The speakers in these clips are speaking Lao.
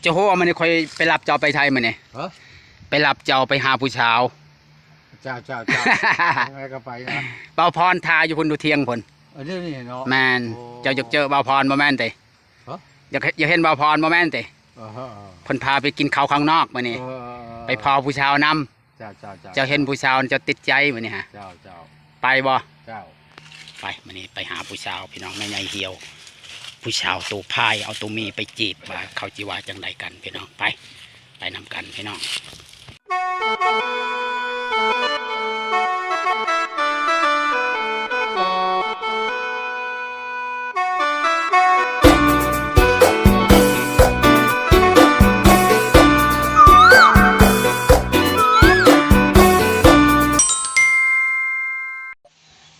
ເຈົ້າຮູ້ວ່າມື້ນີ້ຂ້ອຍໄປຮັບເຈົ້າໄປໃສມື້ນີ້? ຮະ? ໄປຮັບເຈົ້າໄປຫາຜູ້ສາວ. ເຈົ້າ ເຈົ້າ ເຈົ້າ ຈັ່ງໃດກໍໄປນະ. ບ່າວພອນຖ້າຢູ່ພຸ້ນ ຢູ່ທຽງພຸ້ນ. ເອີ ດຽວນີ້ເນາະ. ແມ່ນ. ໂອ້ ເຈົ້າຢາກເຈີບ່າວພອນບໍ່ແມ່ນຕິ? ຮະ? ຢາກ ຢາກເຫັນບ່າວພອນບໍ່ແມ່ນຕິ? ເອີ ເອີ ເອີ ເພິ່ນພາໄປກິນເຂົ້າຂ້າງນອກມື້ນີ້. ເອີ ເອີ ເອີ ໄປພໍ້ຜູ້ສາວນຳ. ເຈົ້າ ເຈົ້າ ເຈົ້າ ເຈົ້າເຫັນຜູ້ສາວ ເຈົ້າຕິດໃຈມື້ນີ້ຫະ. ເຈົ້າ ເຈົ້າ ໄປບໍ່? ເຈົ້າ ໄປ ມື້ນີ້ໄປຫາຜູ້ສາວ ພີ່ນ້ອງ ແມ່ໃຫຍ່ຫ່ຽວ ຜູ້ສາວໂຕພາຍ ເອົາໂຕເມໄປຈີບ ວ່າເຂົາຊິວ່າຈັ່ງໃດກັນ ພີ່ນ້ອງ. ໄປ ໄປນຳກັນ ພີ່ນ້ອງ.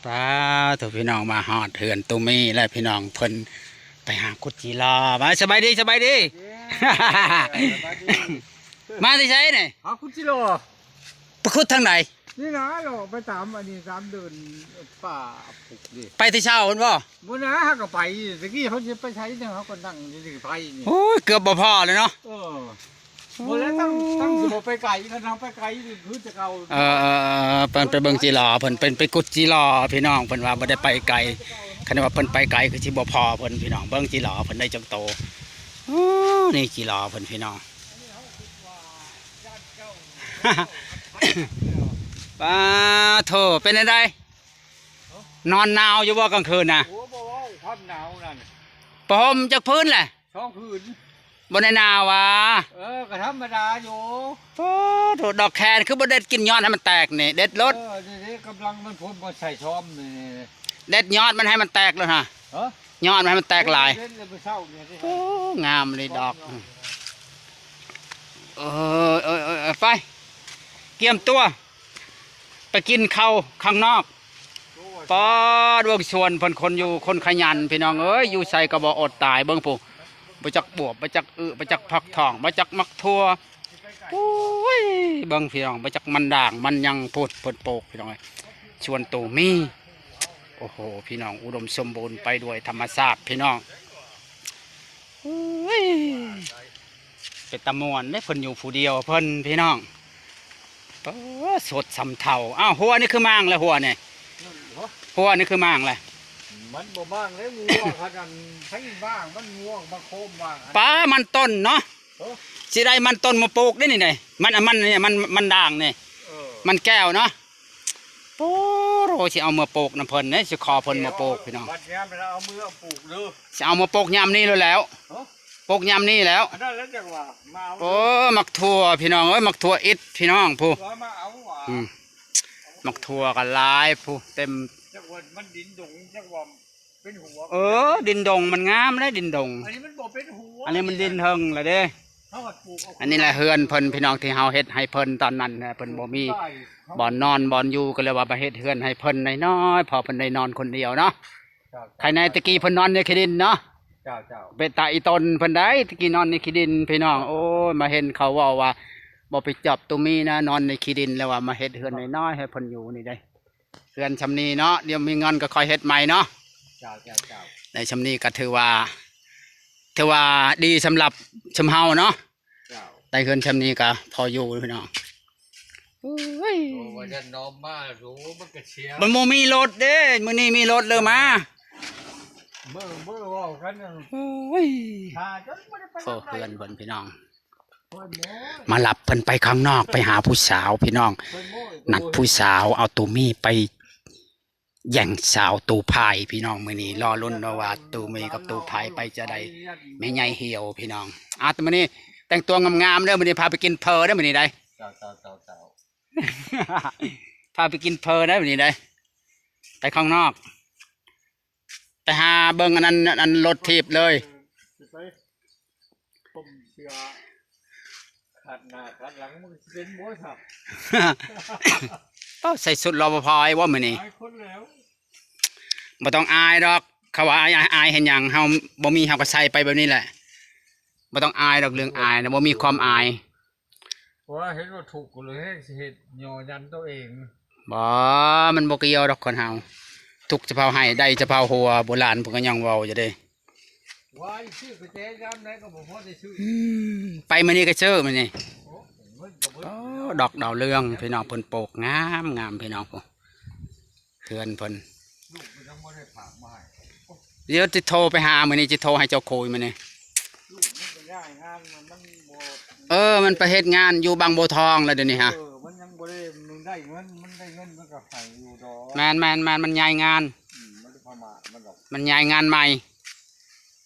ປາໂທ້ ພີ່ນ້ອງ ມາຮອດເຮືອນໂຕເມແລ້ວ ພີ່ນ້ອງ. ເພິ່ນໄປຫາຂຸດຈີຫຼໍ່. ມາ ສະບາຍດີ ສະບາຍດີ. ເອີ ສະບາຍດີ. ມາແຕ່ໃສນີ້? ຫາຂຸດຈີຫຼໍ່. ໄປຂຸດທາງໃດ? ນີ້ນະ ເລາະໄປຕາມອັນນີ້ ຕາມເດີ່ນປ່າພຸກນີ້. ໄປແຕ່ເຊົ້າພຸ້ນບໍ່? ບໍ່ນະ ຫາກໍໄປ. ຕະກີ້ເຮົາຊິໄປໃສເນາະ ເຮົາກໍນັ່ງຢູ່ນີ້ໄປນີ້. ໂອ້ຍ ເກືອບບໍ່ພໍແລ້ວເນາະ. ເອີ ບໍ່ແລ້ວ ຕັ້ງ ຕັ້ງຊິບໍ່ໄປໄກ ຄັນເຮົາໄປໄກນີ້ຄືແຕ່ເກົ່າ. ເອີ ເອີ ເອີ ເພິ່ນໄປເບິ່ງຈີຫຼໍ່ ເພິ່ນເປັນໄປຂຸດຈີຫຼໍ່ ພີ່ນ້ອງ. ເພິ່ນວ່າບໍ່ໄດ້ໄປໄກ ຄັນວ່າເພິ່ນໄປໄກຄືຊິບໍ່ພໍເພິ່ນ ພີ່ນ້ອງ. ເບິ່ງຈີຫຼໍ່ເພິ່ນໄດ້ຈັກໂຕ. ໂອ້ ນີ້ຈີຫຼໍ່ເພິ່ນ ພີ່ນ້ອງ. ປາໂທ້ ເປັນຈັ່ງໃດ? ນອນໜາວຢູ່ບໍ່ກາງຄືນນະ? ໂອ້ ບໍ່ເວົ້າຄວາມໜາວນັ້ນ. ຜ້າຫົ່ມຈັກພື້ນແຫຼະ? ສອງຜືນ. ບໍ່ໄດ້ໜາວຫວາ? ເອີ ກໍທຳມະດາຢູ່. ໂອ້ໂທ້ ດອກແຄນຄືບໍ່ເດັດກິນຍອດໃຫ້ມັນແຕກນີ້ ເດັດໂລດ. ເອີ ນີ້ໆ ກຳລັງມັນພົມມາໃສ່ຊອມນີ້. ເດັດຍອດມັນໃຫ້ມັນແຕກໂລດຫະ. ຮະ? ຍອດມັນໃຫ້ມັນແຕກຫຼາຍ. ເດັດແລ້ວມື້ເຊົ້ານີ້. ໂອ້ ງາມເລີຍດອກ. ເອີ ເອີ ເອີ ເອີ ໄປ ກຽມຕົວ ໄປກິນເຂົ້າຂ້າງນອກ. ປາດ ເບິ່ງສວນເພິ່ນ ຄົນຢູ່ ຄົນຂະຫຍັນ ພີ່ນ້ອງເອີຍ. ຢູ່ໃສກໍບໍ່ອົດຕາຍ. ເບິ່ງພຸ້ນ ບໍ່ຈັກບວບ ບໍ່ຈັກອຶ ບໍ່ຈັກຜັກທອງ ບໍ່ຈັກໝາກຖົ່ວ. ໂອ້ຍ ເບິ່ງພີ່ນ້ອງ ບໍ່ຈັກມັນດ່າງມັນຫຍັງພຸ້ນ ເພິ່ນປູກ ພີ່ນ້ອງເອີຍ. ສວນໂຕມີ ໂອ້ໂຫ ພີ່ນ້ອງ ອຸດົມສົມບູນໄປດ້ວຍທຳມະຊາດ ພີ່ນ້ອງ. ໂອ້ຍ ເປັນຕາມ່ວນເດ້ ເພິ່ນຢູ່ຜູ້ດຽວເພິ່ນ ພີ່ນ້ອງ. ປາ ສົດສ່ຳເຖົ້າ. ອ້າວ ຫົວນີ້ຄືມ້າງລະ ຫົວນີ້? ຫົວນີ້ຄືມ້າງລະ? ມັນບໍ່ມ້າງເດ້ ງົວຂະໜາດໃຜມ້າງ ມັນງົວມາໂຄມມ້າງ. ປາ ມັນຕົ້ນເນາະ. ເອີ ຊິໄດ້ມັນຕົ້ນມາປູກເດ້ນີ້ເດ້. ມັນ ມັນ ມັນ ມັນດ່າງນີ້. ເອີ ມັນແກ້ວເນາະ. ໂອ້ໂຫ ຊິເອົາເມືອປູກນຳເພິ່ນເດ້ ຊິຂໍເພິ່ນມາປູກ ພີ່ນ້ອງ. ບັດຍາມເວລາເອົາເມືອປູກເດີ ຊິເອົາມາປູກຍາມນີ້ໂລດແລ້ວ. ຮະ? ປູກຍາມນີ້ແລ້ວ. ອັນນັ້ນແຫຼະຈັກວ່າມາເອົາ. ໂອ້ ໝາກຖົ່ວ ພີ່ນ້ອງເອີຍ ໝາກຖົ່ວອິດ ພີ່ນ້ອງ ຜູ້ ວ່າມາເອົາວ່າ. ອືມ ໝາກຖົ່ວກໍຫຼາຍ ຜູ້ເຕັມ. ຈັກວ່າມັນດິນດົງ ຈັກວ່າເປັນຫົວ. ເອີ ດິນດົງມັນງາມເດ້ ດິນດົງ. ອັນນີ້ມັນບໍ່ເປັນຫົວ ອັນນີ້ມັນດິນເທິງລະເດ້. ເຮົາກໍປູກເອົາ ອັນນີ້ແຫຼະເຮືອນເພິ່ນ ພີ່ນ້ອງ ທີ່ເຮົາເຮັດໃຫ້ເພິ່ນຕອນນັ້ນນະ. ເພິ່ນບໍ່ມີບ່ອນນອນບ່ອນຢູ່ ກໍເລີຍວ່າມາເຮັດເຮືອນໃຫ້ເພິ່ນນ້ອຍໆ ເພາະເພິ່ນໄດ້ນອນຄົນດຽວເນາະ. ເຈົ້າ ໃຄແນ່ ແຕ່ກີ້ເພິ່ນນອນໃນຂີ້ດິນເນາະ. ເຈົ້າ ເຈົ້າ ເປັນຕາອີຕົນເພິ່ນໄດ໋ ແຕ່ກີ້ນອນໃນຂີ້ດິນ ພີ່ນ້ອງ. ໂອ້ຍ ມາເຫັນເຂົາເວົ້າວ່າບໍ່ໄປຈອບໂຕມີນະ ນອນໃນຂີ້ດິນ ແລ້ວວ່າມາເຮັດເຮືອນນ້ອຍໆໃຫ້ເພິ່ນຢູ່ນີ້ເດ້. ເຮືອນຊ່ຳນີ້ເນາະ ດຽວມີເງິນກໍຄ່ອຍເຮັດໃໝ່ເນາະ. ເຈົ້າ ເຈົ້າ ເຈົ້າ ໄດ້ຊ່ຳນີ້ກໍຖືວ່າ ຖືວ່າດີສຳລັບຊຸມເຮົາເນາະ. ເຈົ້າ ໄດ້ເຮືອນຊ່ຳນີ້ກໍພໍຢູ່ ພີ່ນ້ອງ. ໂອ້ຍ ໂອ້ ວ່າຈະນ້ອມມາ ໂອ້ ມັນກໍເສຍ ມັນບໍ່ມີລົດເດ້. ມື້ນີ້ມີລົດເລີຍມາ ເມື່ອ ເມື່ອເວົ້າກັນນັ້ນ. ໂອ້ຍ ຖ້າຈົນບໍ່ໄດ້ໄປ ໂອ້ ເຮືອນເພິ່ນ ພີ່ນ້ອງ. ມາຮັບເພິ່ນໄປຂ້າງນອກ ໄປຫາຜູ້ສາວ ພີ່ນ້ອງ. ນັດຜູ້ສາວເອົາໂຕມີໄປແຍ່ງສາວໂຕພາຍ ພີ່ນ້ອງ. ມື້ນີ້ລໍລຸ້ນເນາະວ່າໂຕມີກັບໂຕພາຍໄປຈະໄດ້ ແມ່ໃຫຍ່ຫ່ຽວ ພີ່ນ້ອງ. ອ່າ ແຕ່ມື້ນີ້ແຕ່ງຕົວງາມໆເດີ ມື້ນີ້ພາໄປກິນເຝີເດີ ມື້ນີ້ໄດ໋. ເຈົ້າ ເຈົ້າ ເຈົ້າ ເຈົ້າ ພາໄປກິນເຝີໄດ໋ ມື້ນີ້ໄດ໋ ໄປຂ້າງນອກ. ໄປຫາເບິ່ງອັນນັ້ນ ອັນລົດຖີບເລີຍ. ເອີ ຊິໄປຕົ້ມເສື້ອ ຂາດໜ້າຂາດຫຼັງ ມັນຊິເປັນບໍ່ຊະ? ເອົ້າ ໃສ່ຊຸດ ລປພ ໄວ້ບໍ່ມື້ນີ້? ອາຍຄົນແລ້ວ ບໍ່ຕ້ອງອາຍດອກ. ເຂົາວ່າອາຍ ອາຍເຮັດຫຍັງ? ເຮົາບໍ່ມີ ເຮົາກໍໃສ່ໄປແບບນີ້ແຫຼະ. ບໍ່ຕ້ອງອາຍດອກ ເລື່ອງອາຍນະ ບໍ່ມີຄວາມອາຍ. ເພາະວ່າເຫັນວ່າທຸກກໍເລີຍຊິເຮັດຫຍໍ້ຢັນໂຕເອງ. ບໍ່ ມັນບໍ່ກ່ຽວດອກຄົນເຮົາ ທຸກສະເພົາໄຮ່ ໄດ້ສະເພົາຫົວ. ໂບລານເພິ່ນກໍຍັງເວົ້າຢູ່ເດ້. ວ່າຊິຊື້ກະແຈຍາມໃດກໍບໍ່ພໍໄດ້ຊື້. ອືມ ໄປມື້ນີ້ກໍຊື້ມື້ນີ້. ໂອ້ ເງິນກໍເບິດ. ໂອ້ ດອກດາວເຮືອງພີ່ນ້ອງ ເພິ່ນໂປກງາມໆ ພີ່ນ້ອງ. ເຮືອນເພິ່ນ ລູກມັນຍັງບໍ່ໄດ້ຝາກມາໃຫ້. ດຽວຊິໂທໄປຫາ ມື້ນີ້ຊິໂທໃຫ້ເຈົ້າຄຸຍມື້ນີ້. ລູກມັນໄປຍ້າຍງານ ມັນ ມັນບໍ່ ເອີ ມັນໄປເຮັດງານຢູ່ບາງບົວທອງແລ້ວດຽວນີ້ຮະ. ເອີ ມັນຍັງບໍ່ໄດ້ ມັນໄດ້ເງິນ ມັນໄດ້ເງິນມັນກໍໃຫ້ຢູ່ດອກ. ແມ່ນໆໆ ມັນຍ້າຍງານ. ອືມ ມັນປະມາດມັນດອກ ມັນຍ້າຍງານໃໝ່.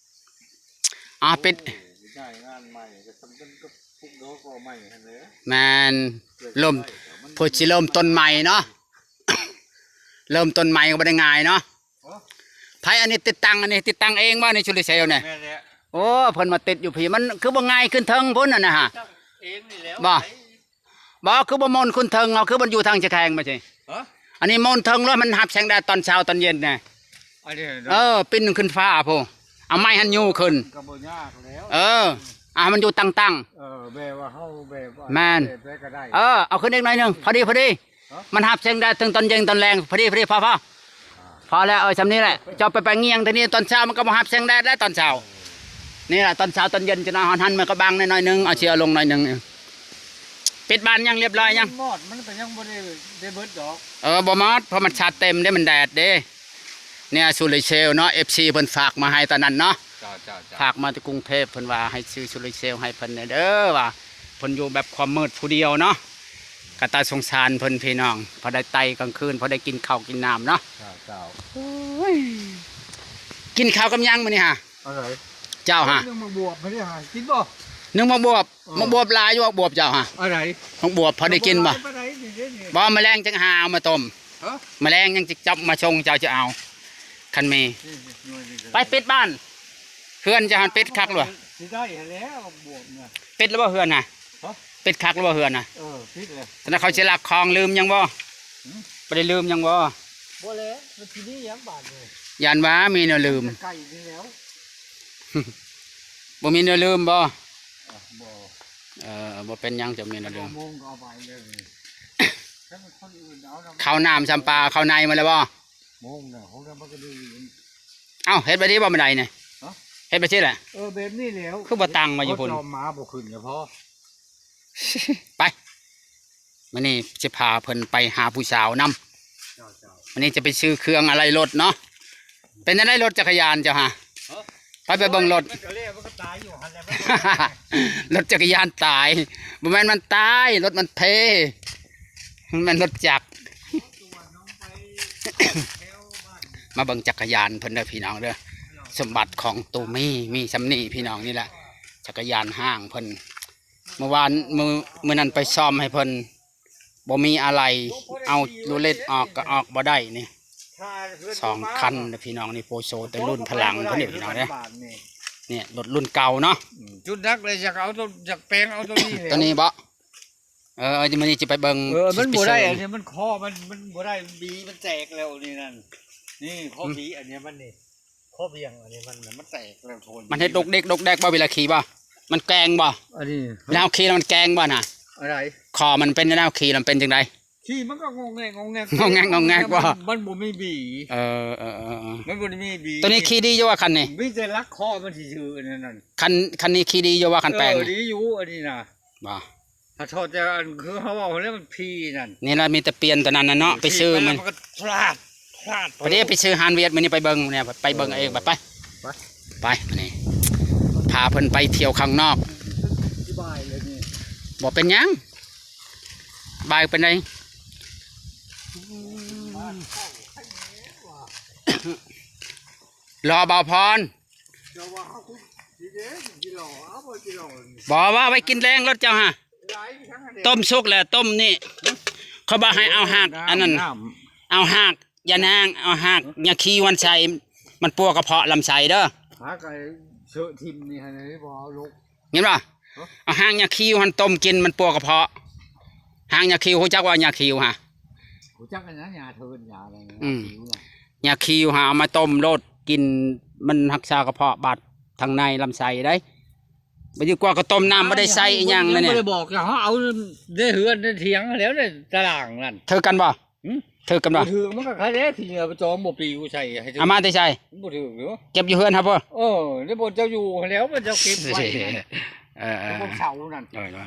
ອ່າ ເປັນ ໂອ້ ໄດ້ງານໃໝ່ ກໍສຳຄັນກັບປຸກດອກກໍໃໝ່ຫັ້ນແຫຼະ. ແມ່ນ ເລີ່ມ ເພື່ອຊິເລີ່ມຕົ້ນໃໝ່ເນາະ ເລີ່ມຕົ້ນໃໝ່ກໍບໍ່ໄດ້ງ່າຍເນາະ. ເອີ ໃຜອັນນີ້ຕິດຕັ້ງ ອັນນີ້ຕິດຕັ້ງເອງບໍ່ ໃນໂຊລາເຊວນີ້? ແມ່ນແຫຼະ. ໂອ້ ເພິ່ນມາຕິດຢູ່ພີ້ ມັນຄືບໍ່ງ່າຍຂຶ້ນເທິງພຸ້ນຫັ້ນນະຮະ? ຕັ້ງເອງນີ້ແຫຼະ. ບໍ່ ບໍ່ ຄືບໍ່ໂມນຂຶ້ນເທິງ ເອົາ ຄືມັນຢູ່ທາງຈະແຂງມາຊິ. ຮະ? ອັນນີ້ໂມນເທິງແລ້ວ ມັນຮັບແສງແດດຕອນເຊົ້າຕອນເຢັນນະ. ອັນນີ້ເນາະ. ເອີ ປິ່ນຂຶ້ນຟ້າພຸ້ນ ເອົາໄມ້ຫັ້ນຍູ້ຂຶ້ນ ກໍບໍ່ຍາກແລ້ວ. ເອີ ອ່າ ມັນຢູ່ຕັ້ງໆ. ເອີ ແບບວ່າເຮົາແບບວ່າ ແມ່ນ ແບບໃດກໍໄດ້. ເອີ ເອົາຂຶ້ນອີກໜ້ອຍໜຶ່ງ ພໍດີ ພໍດີ. ຮະ? ມັນຮັບແສງແດດເທິງຕອນເຢັນຕອນແລງ ພໍດີ ພໍດີ ພໍ ພໍ ພໍແລ້ວ. ເອີ ຊ່ຳນີ້ແຫຼະ ເຈົ້າໄປ ໄປງຽງທາງນີ້ ຕອນເຊົ້າມັນກໍບໍ່ຮັບແສງແດດແລ້ວຕອນເຊົ້າ. ນີ້ແຫຼະ ຕອນເຊົ້າຕອນເຢັນຈະໜ້ອຍ ເຮົາຫັນມັນກໍບັງໜ້ອຍໜຶ່ງ. ເອົາ ຊິເອົາລົງໜ້ອຍໜຶ່ງ. ປິດບານຍັງ ລຽບຮ້ອຍຍັງ? ມັນມອດ ມັນກໍຍັງບໍ່ໄດ້ ໄດ້ເບິດດອກ. ເອີ ບໍ່ມອດ ເພາະມັນຊາດເຕັມເດ້ ມັນແດດເດ້. ເນຍ ໂຊລາເຊວເນາະ ເອັຟຊີ ເພິ່ນຝາກມາໃຫ້ຕອນນັ້ນເນາະ. ເຈົ້າ ເຈົ້າ ເຈົ້າ. ຝາກມາແຕ່ກຸງເທບ ເພິ່ນວ່າໃຫ້ຊື້ໂຊລາເຊວໃຫ້ເພິ່ນແດ່ເດີ ວ່າເພິ່ນຢູ່ແບບຄວາມມືດຜູ້ດຽວເນາະ. ກະຕາສົງສານເພິ່ນພີ່ນ້ອງ ພໍໄດ້ໄຕ່ກາງຄືນ ພໍໄດ້ກິນເຂົ້າກິນນ້ຳເນາະ. ເຈົ້າ ເຈົ້າ. ໂອ້ຍ ກິນເຂົ້າກັບຫຍັງມື້ນີ້ຫະ? ອັນໃດ? ເຈົ້າຫະ? ໜຶ່ງໝາກບວບ ມື້ນີ້ຫາກິນບໍ່? ໜຶ່ງໝາກບວບ. ເອີ ໝາກບວບຫຼາຍຢູ່ ໝາກບວບເຈົ້າຫະ? ອັນໃດ? ໝາກບວບພໍໄດ້ກິນບໍ່? ບໍ່ຫຼາຍປານໃດນີ້ເດ້ນີ້. ບໍ່ ມື້ແລງຈັ່ງຫາເອົາມາຕົ້ມ. ຮະ? ມື້ແລງຍັງຊິຈັບມາສົ່ງເຈົ້າ ຈະເອົາ ຄັນມີ. ນີ້ ໜ່ວຍນີ້ກໍ ໄປປິດບ້ານ ເຮືອນເຈົ້າຫັ້ນປິດຄັກແລ້ວ. ຊິໄດ້ຫັ້ນແຫຼະໝາກບວບນະ. ປິດແລ້ວບໍ່ເຮືອນນະ? ຮະ? ປິດຄັກແລ້ວບໍ່ເຮືອນນະ? ເອີ ປິດແລ້ວ. ຕອນນັ້ນເຂົາຊິລັກຂອງ ລືມຫຍັງບໍ່? ຫື? ບໍ່ໄດ້ລືມຫຍັງບໍ່? ບໍ່ແລ້ວ ມັນຊິມີຫຍັງບາດນີ້? ຢ້ານວ່າມີແນວລືມ. ໃກ້ນີ້ແລ້ວ. ບໍ່ມີແນວລືມບໍ່? ເອີ ບໍ່. ເອີ ບໍ່ເປັນຫຍັງ ຈະມີແນວລືມ. ເອົາໂມງກໍເອົາໄປເລີຍນີ້. ຖ້າມັນຄົນອື່ນເອົານຳ ເຂົ້ານ້ຳຊຳປາ ເຂົ້າໃນໝົດແລ້ວບໍ່? ໂມງນະ ໂຮງນ້ຳມັນກໍດີ. ເອົ້າ ເຮັດແບບນີ້ບໍ່ບັນໄດນີ້? ຮະ? ເຮັດແບບນີ້ແຫຼະ. ເອີ ແບບນີ້ແລ້ວ. ຄືບໍ່ຕັ້ງໄວ້ຢູ່ພຸ້ນ? ເຂົາຈອມມາບໍ່ຂຶ້ນລະພໍ. ໄປ ມື້ນີ້ຊິພາເພິ່ນໄປຫາຜູ້ສາວນຳ. ເຈົ້າ ເຈົ້າ. ມື້ນີ້ຈະໄປຊື້ເຄື່ອງອະໄຫຼລົດເນາະ. ເປັນຈັ່ງໃດລົດຈັກກະຍານເຈົ້າຫະ? ຮະ? ໄປ ໄປເບິ່ງລົດ. ມັນກໍແລ້ວ ມັນກໍຕາຍຢູ່ຫັ້ນແຫຼະ. ລົດຈັກກະຍານຕາຍ. ບໍ່ແມ່ນມັນຕາຍ ລົດມັນເພ. ມັນແມ່ນລົດຈັກ. ມາເບິ່ງຈັກກະຍານເພິ່ນເດີພີ່ນ້ອງເດີ. ສົມບັດຂອງຕູ້ມີ ມີຊ່ຳນີ້ພີ່ນ້ອງ. ນີ້ແຫຼະຈັກກະຍານຫ້າງເພິ່ນ. ມື້ວານ ມື້ ມື້ນັ້ນໄປສ້ອມໃຫ້ເພິ່ນ ບໍ່ມີອາໄຫຼ ເອົາລູເລັດອອກກໍອອກບໍ່ໄດ້ນີ້. ສອງຄັນເດີພີ່ນ້ອງນີ້. ໂປໂຊແຕ່ລຸ້ນພະຫຼັງເພິ່ນນີ້ພີ່ນ້ອງເດີ. ນີ້ລົດລຸ້ນເກົ່າເນາະ. ອືມ ຈຸດໜັກເລີຍ ຢາກເອົາໂຕ ຢາກແປງເອົາໂຕນີ້ແຫຼະ. ໂຕນີ້ບໍ? ເອີ ມື້ນີ້ຈະໄປເບິ່ງ. ເອີ ມັນບໍ່ໄດ້ ຊິປຊື້ ອັນນີ້ມັນ ຄໍມັນ ມັນບໍ່ໄດ້ ມັນບີ ມັນແຕກແລ້ວນີ້ນັ້ນ. ນີ້ຄໍ ອືມ ບີ ອັນນີ້ມັນນີ້ ຄໍບຽງ ອັນນີ້ມັນ ມັນແຕກແລ້ວໂທນ. ມັນເຮັດດົກເດັກດົກແດັກບໍ່ ເວລາຂີ່ບໍ່? ມັນແກ່ງບໍ່? ອັນນີ້ ແນວຂີ່ແລ້ວມັນແກ່ງບໍ່ນະ? ອັນໃດ? ຄໍມັນເປັນແນວຂີ່ແລ້ວມັນເປັນຈັ່ງໃດ? ຂີ່ມັນກໍງອງແງກງອງແງກ ງອງແງກງອງແງກບໍ່? ມັນ ມັນບໍ່ມີບີ. ເອີ ເອີ ເອີ ມັນບໍ່ໄດ້ມີບີ. ໂຕນີ້ຂີ່ດີຢູ່ວ່າຄັນນີ້? ມີແຕ່ລັກຄໍມັນຊື່ໆ ອັນນັ້ນ. ຄັນ ຄັນນີ້ຂີ່ດີຢູ່ວ່າ ຄັນແປງ? ເອີ ດີຢູ່ອັນນີ້ນະ. ບໍ່ ຖ້າຖອດແຕ່ອັນຄືເຮົາເວົ້າແລ້ວມັນພີ້ນັ້ນ. ນີ້ລະມີແຕ່ປ່ຽນຕົວນັ້ນນະເນາະ. ໄປຊື້ມັນ ມັນກໍພລາດ ພລາດ. ພໍດີໄປຊື້ຮ້ານຫວຽດມື້ນີ້ ໄປເບິ່ງແດ່ ໄປເບິ່ງເອງ. ເອີ ໄປ ໄປ ໄປ ມື້ນີ້ພາເພິ່ນໄປທ່ຽວຂ້າງນອກ. ສະບາຍເລີຍນີ້. ບໍ່ເປັນຫຍັງ ສະບາຍປານໃດ. ລໍບ່າວພອນ. ເຈົ້າວ່າເຮົາຄືຊິເດ້ກິນເຫຼົ້າ ເອົາບໍ່ກິນເຫຼົ້ານີ້. ບໍ່ ວ່າໄວ້ກິນແລງລົດເຈົ້າຫະ. ຕົ້ມສຸກແລ້ວຕົ້ມນີ້ ເຂົາບອກໃຫ້ເອົາຮາກ ເອີ ອັນນັ້ນ ນ້ຳ ເອົາຮາກຢານາງ ເອົາຮາກຫຍ້າຄີມັນໃສ່ ມັນປົວກະເພາະລຳໄສ້ເດີ. ຫາກໄປເຊາະຖິ້ມນີ້ຫັ້ນ ບໍ່ເອົາລົງ. ເຫັນບໍ່? ຮະ? ເອົາຮາກຫຍ້າຄີຫັ້ນຕົ້ມກິນ ມັນປົວກະເພາະ. ຮາກຫຍ້າຄີ ຮູ້ຈັກບໍ່ຫຍ້າຄີຫະ? ຮູ້ຈັກຫັ້ນນະ ຫຍ້າເທີນ ຫຍ້າອະໄລ ອືມ ຫຍ້າຄີຫະ ເອົາມາຕົ້ມໂລດກິນ ມັນຮັກສາກະເພາະ ບາດທາງໃນລຳໄສ້ໄດ໋. ບໍ່ຢູ່ກວ່າກໍຕົ້ມນ້ຳ ບໍ່ໄດ້ໃສ່ອີ່ຫຍັງນະນີ້. ບໍ່ໄດ້ບອກ ເຮົາເອົາໃນເຮືອນໃນຖຽງແລ້ວໃນຕາລ່າງນັ້ນ. ຖືກກັນບໍ່? ຫື? ຖືກກັນບໍ່? ບໍ່ຖືກ ມັນກໍຄັກແລ້ວ ຂີ້ເຫຍື້ອໄປຈອງບໍ່ປິວໃສ່ໃຫ້ຖືກ. ເອົາມາແຕ່ໃສ? ບໍ່ຖືກຢູ່ ເກັບຢູ່ເຮືອນຫັ້ນບໍ່? ເອີ ແລ້ວບ່ອນເຈົ້າຢູ່ຫັ້ນແຫຼ້ວ ບ່ອນເຈົ້າເກັບໄວ້ນັ້ນ. ເອີໆ ບ່ອນເສົານັ້ນ. ເອີ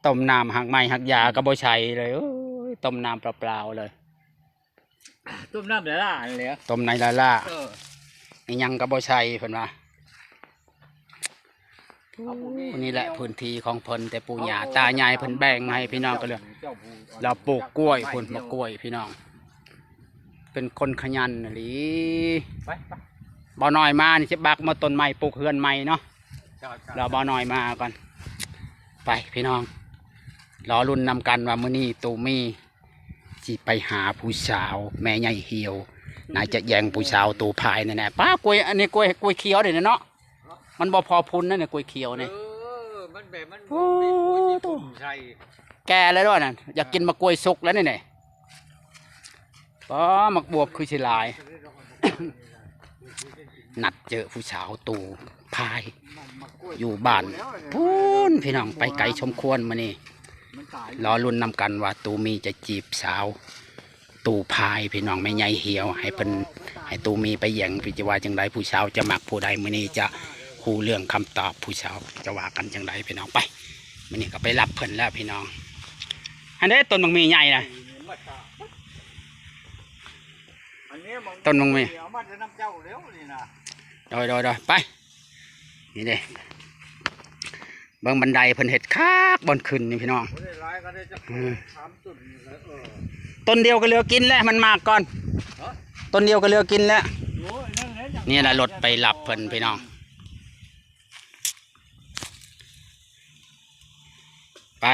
ຕົ້ມນ້ຳ ຮາກໄມ້ຮາກຢາກໍບໍ່ໃສ່ເລີຍ. ໂອ້ຍ ຕົ້ມນ້ຳເປົ່າໆເລີຍ. ຕົ້ມນ້ຳຫຼ້າໆຫັ້ນແຫຼະ ຕົ້ມໃນຫຼ້າໆ. ເອີ ອີ່ຫຍັງກໍບໍ່ໃສ່ເພິ່ນວ່າ. ໂອ້ ນີ້ແຫຼະພື້ນທີ່ຂອງເພິ່ນ ແຕ່ປູ່ຍ່າຕາຍາຍເພິ່ນແບ່ງໃຫ້ພີ່ນ້ອງກໍເຫຼືອ. ລາວປູກກ້ວຍພຸ້ນ ໝາກກ້ວຍພີ່ນ້ອງ ເປັນຄົນຂະຫຍັນອີ່ຫຼີ. ໄປ ໄປ ບ່າວນ້ອຍມານີ້ຊິບັກມາຕົ້ນໄມ້ ປູກເຮືອນໃໝ່ເນາະ. ເຈົ້າ ເຈົ້າ ລາວບ່າວນ້ອຍມາກ່ອນ. ໄປພີ່ນ້ອງ ລໍລຸ້ນນຳກັນວ່າມື້ນີ້ຕູມີ ຊິໄປຫາຜູ້ສາວແມ່ໃຫຍ່ຫ່ຽວ ໜ້າຈະແຍ່ງຜູ້ສາວຕູພາຍແນ່ໆ. ປ້າ ກ້ວຍ ອັນນີ້ກ້ວຍ ກ້ວຍຂຽວເດ້ເນາະ ມັນບໍ່ພໍພຸ້ນນະນີ້ ກ້ວຍຂຽວນີ້. ເອີ ມັນແບບ ມັນ ໂອ້ ມີກ້ວຍທີ່ ໂທ້ ພຸ້ນໃສ່ ແກ່ແລ້ວດ້ວຍນັ້ນ ຢາກກິນໝາກກ້ວຍສຸກແລ້ວນີ້. ປ້າ ໝາກບວບຄືຊິຫຼາຍ. ນັດເຈີຜູ້ສາວຕູພາຍ ຢູ່ບ້ານພຸ້ນພີ່ນ້ອງ ໄປໄກສົມຄວນມື້ນີ້. ລໍລຸ້ນນຳກັນວ່າຕູມີຈະຈີບສາວຕູພາຍພີ່ນ້ອງ ແມ່ໃຫຍ່ຫ່ຽວ ໃຫ້ເພິ່ນ ໃຫ້ຕູມີໄປແຍ່ງ ເພິ່ນຈະວ່າຈັ່ງໃດ ຜູ້ສາວຈະມັກຜູ້ໃດ. ມື້ນີ້ຈະຮູ້ເລື່ອງຄຳຕອບ ຜູ້ສາວຈະວ່າກັນຈັ່ງໃດພີ່ນ້ອງ. ໄປ ມື້ນີ້ກໍໄປຮັບເພິ່ນແລ້ວພີ່ນ້ອງ. ອັນເດ້ຕົ້ນໝາກມີໃຫຍ່ນະ ຕົ້ນໝາກມີ ເອົາມາແຕ່ນຳເຈົ້າແລ້ວນີ້ນະ. ໂດຍໆໆ ໄປ ນີ້ເດ້ ເບິ່ງບັນໄດເພິ່ນເຮັດຄັກບ່ອນຂຶ້ນນີ້ພີ່ນ້ອງ. ຕົ້ນດຽວກໍເຫຼືອກິນແລ້ວ ມັນໝາກກ່ອນ. ຕົ້ນດຽວກໍເຫຼືອກິນແລ້ວ. ນີ້ແລະລົດໄປຮັບເພິ່ນພີ່ນ້ອງ. ໄປ